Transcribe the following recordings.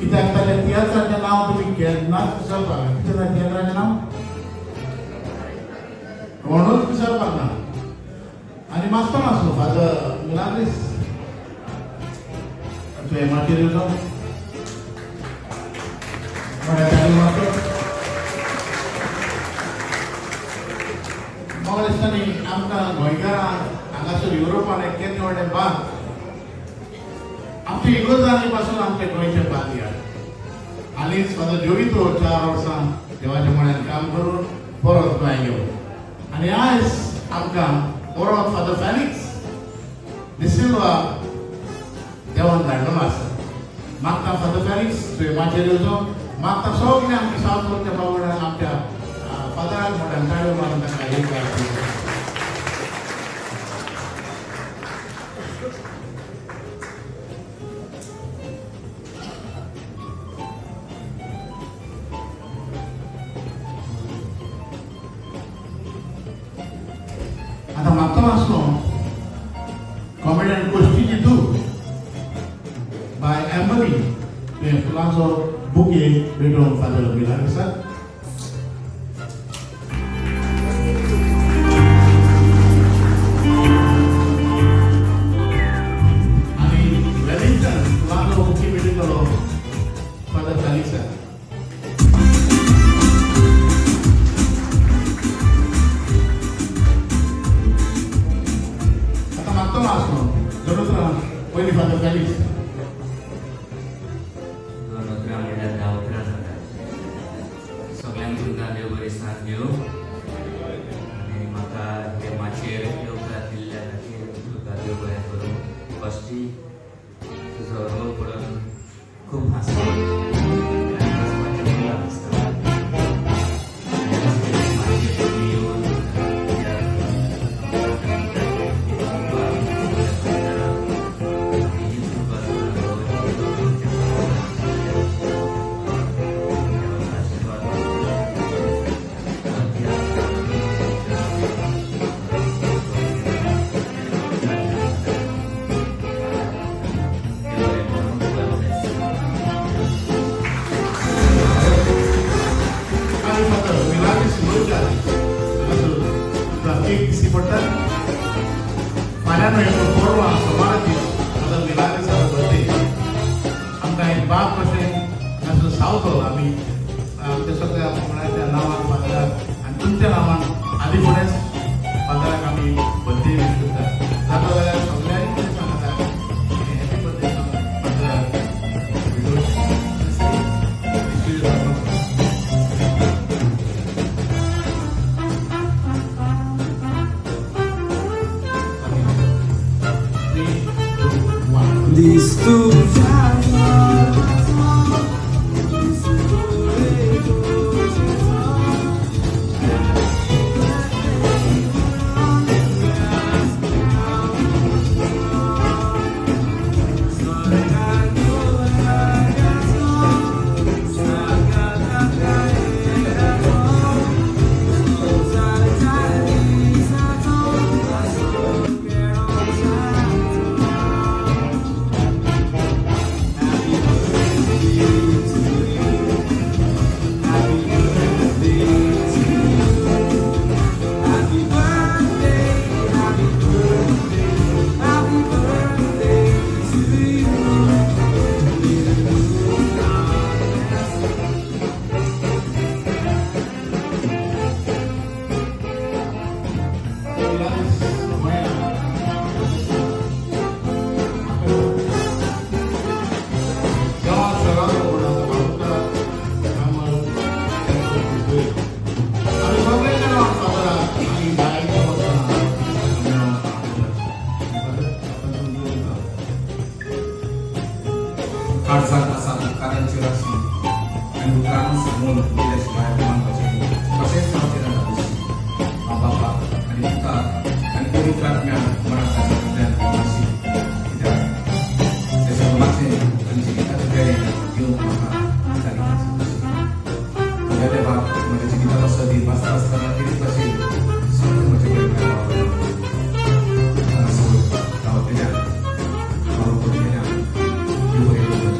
कित्याक ताच्या तियात्राचें नांव तुमी केन्नाच विसरपाक ना. कितें ताच्या तियात्राचें नांव कोणूच विसरपाक ना. आनी मागतो नासलो फादर मिलाग्रीस तुवें माचयेर येवचो म्हळ्यार ताणी मागतो म्हाका दिसता न्ही आमकां गोंयकारांक हांगासर युरोपान एक केन्ना व्हडलें बांद आमच्या इगोर्जांनी पासून आमच्या गोंयचें बांद या. हालींच फादर जोवितो 4 वर्सां देवाच्या मळ्यान काम करून परत गोंय गेलो आनी आयज आमकां परत फादर फेलिक्स डिसिल्वा देवान धाडलेलो आसा. मागता फादर फेलिक्स तुवें माचयेर येवचो. मागता सगळें आमच्या सावथ गोंयच्या पावडान आमच्या फादराक मोठ्यान ताळयो मारून तांकां एक. आतां मागतो आसलो कॉमेडियन कोश्टीची धूव बाय एम्बली तुवें फुलांचो बुके भेटोवन फादर मिलाग्रीसाक. आनी वेलिंग्टन फुलांचो बुके भेटयतलो फादर फेलिक्साक. आतां मागतलो आसलो जरूर पयलीं फादर फेलिक्स. 2 उतरां म्हणल्यार 10 उतरां जातात. सगळ्यांक तुमकां देव बरी साथ दिवं आनी म्हाका हे माचयेर येवकार दिल्ल्या खातीर तुका देव बरें करूं. फस्टी तुजो रोल पळोवन खूब हांसलो आनी हांसपाचें म्हाका दिसता. माचयेर तुमी येवन आनी फादर मिलाग्रीस लोचा हांगासर तुका केक दिश्टी पडटा. फाल्यां न्हय पूण परवां सोमारा दीस फादर मिलाग्रीसाचो बर्थडे. आमकां एक बाप कशें हांगासर सावथो आमी आमच्या सगळ्या पंगडाच्या नांवान फादराक आनी तुमच्या नांवान आदी फुडेंच फादराक आमी बर्थडे वीश करता. जाता जाल्यार सगळ्यांनी तुमी सांगता हॅपी बर्थडे फादराक. Three, two, one. Listo काळजांत आसा उपकारांची राशी आनी उपकारां सांगून दिल्या शिवाय मानपाचें कशेंच जावचें ना. बाबा आनी पुताक आनी पवित्र आत्म्याक मनाक ताच्या राशी कित्याक तें सगळाचें आनी जिविताचें देणें दिवंक म्हाका जाली. तुज्या देवाक म्हज्या जिविताचो सदीं वाचता आसतना कितें भाशेन सगळें म्हजे कडेन हांगासर रावतल्या वावुरतल्या देव बरें करूं.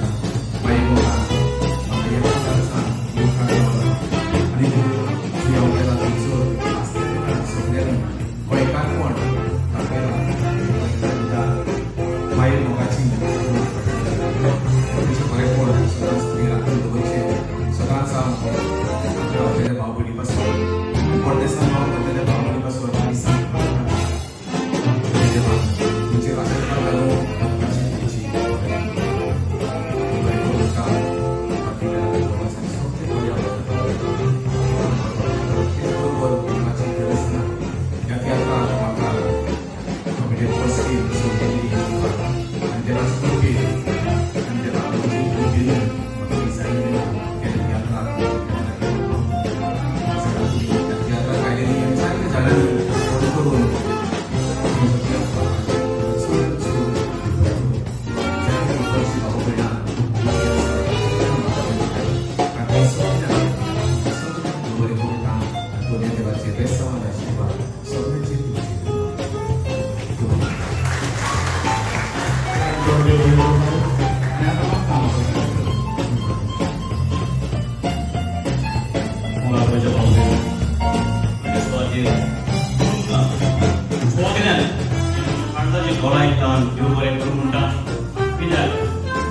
देवाची तुमचें बरेंपण सदांच तुमी राखून दवरचें. सदांच हांव आमच्या रावतल्या भाव भयणी पासून परदेसान रावतल्या भाव भयणी पासून आमी देवा तुमचे आशिर्वाद घालून तुमची बरें करून बरोबर म्हाजी गरज ना. ह्या तियात्राक म्हाका कॉमेडियन फर्स्ट संदी दिली आनी देवाची कृपेन आनी देवा म्हजी उमेदीन म्हाका डिजायन दिला त्या तियात्राक. त्या तियात्राक आयलेली आनी जायते जाणांनी फोन करून तुमचो तियात्र चड चड जायते लोकांची भाव भयणां तांकां सगळ्यांक बरें करून आनी देवाचे बेसांव आनी आशिर्वाद सगळ्यांचेर तुमचेर. म्हज्या भाव म्हज्या सुवातेर तुमकां सगल्यांक काळजाची खोलायतान देव बरें करूं म्हणटा. कित्याक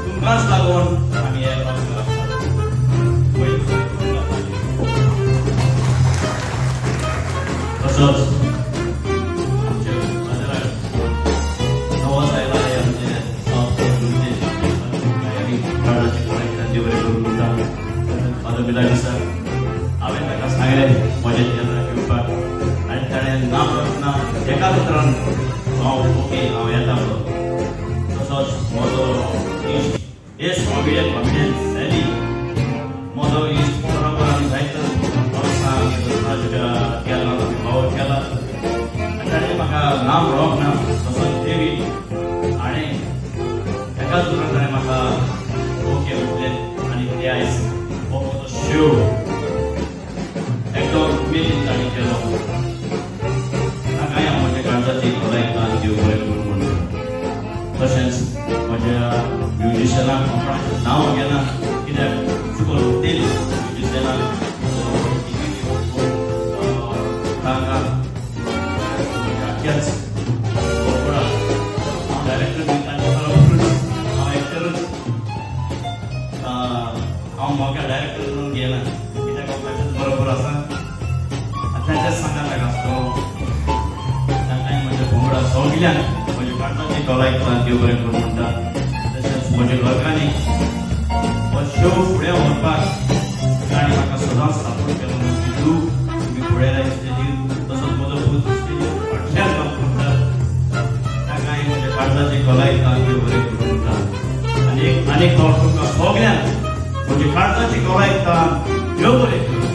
तुमकांच लागून आमी हे आसतात. तसोच आमचे बाजाराक नवोच आयला हे आमचे सावथ काळजाची खोलायतान देव बरें करूं म्हणटा. फादर मिलाग्री सर हांवें ताका सांगलें म्हजें तियात्राक येवपाक आनी ताणें ना ना एकाच उतरान हांव ओके हांव येता म्हणून. तसोच म्हजो इश्ट एस कॉमेडियन कॉमेडियन सॅली म्हजो इश्ट बरोबर आमी जायते वर्सां आमी तियात्रांत आमी वावर केला आनी ताणें म्हाका नाम रोवंक ना. तसोच डेवीड हाणें एकाच उतरान ताणें म्हाका ओके म्हटलें आनी ते आयज हो म्हजो शो एकदम उमेदीन ताणें केलो. ताकाय हांव म्हज्या काळजाची खोलायतान देव बरें करूं म्हणटा. तशेंच म्हज्या म्युजिशनाक हांव कोणाचें नांव घेना कित्याक चुकोन उरतली म्युजिशनाक तांकां आख्याच बरोबर हांव डायरेक्टर बी तांचे बरोबरूच हांव एक्टरूच हांव म्हाका डायरेक्टर म्हणून घेना कित्याक हांव तांच्याच बरोबर आसा आनी तांच्याच सांगात आसतलो. तांकांय म्हज्या पंगडा सगल्यांक म्हज्या काळजाची खोलायतान देव बरें करूं म्हणटा. तशेंच म्हज्या घरकान्नी हो शो फुडें व्हरपाक तांणी म्हाका सदांच सपोर्ट केलो. तूं तुमी फुडें जाय स्टेजीर तसोच म्हजो पूत स्टेजीर फाटल्यान काम करता ताकाय म्हज्या काळजाची खोलायतान देव बरें करूं म्हणटा. आनी एक फावट तुमकां सगल्यांक म्हज्या काळजाची खोलायतान देव बरें करूं.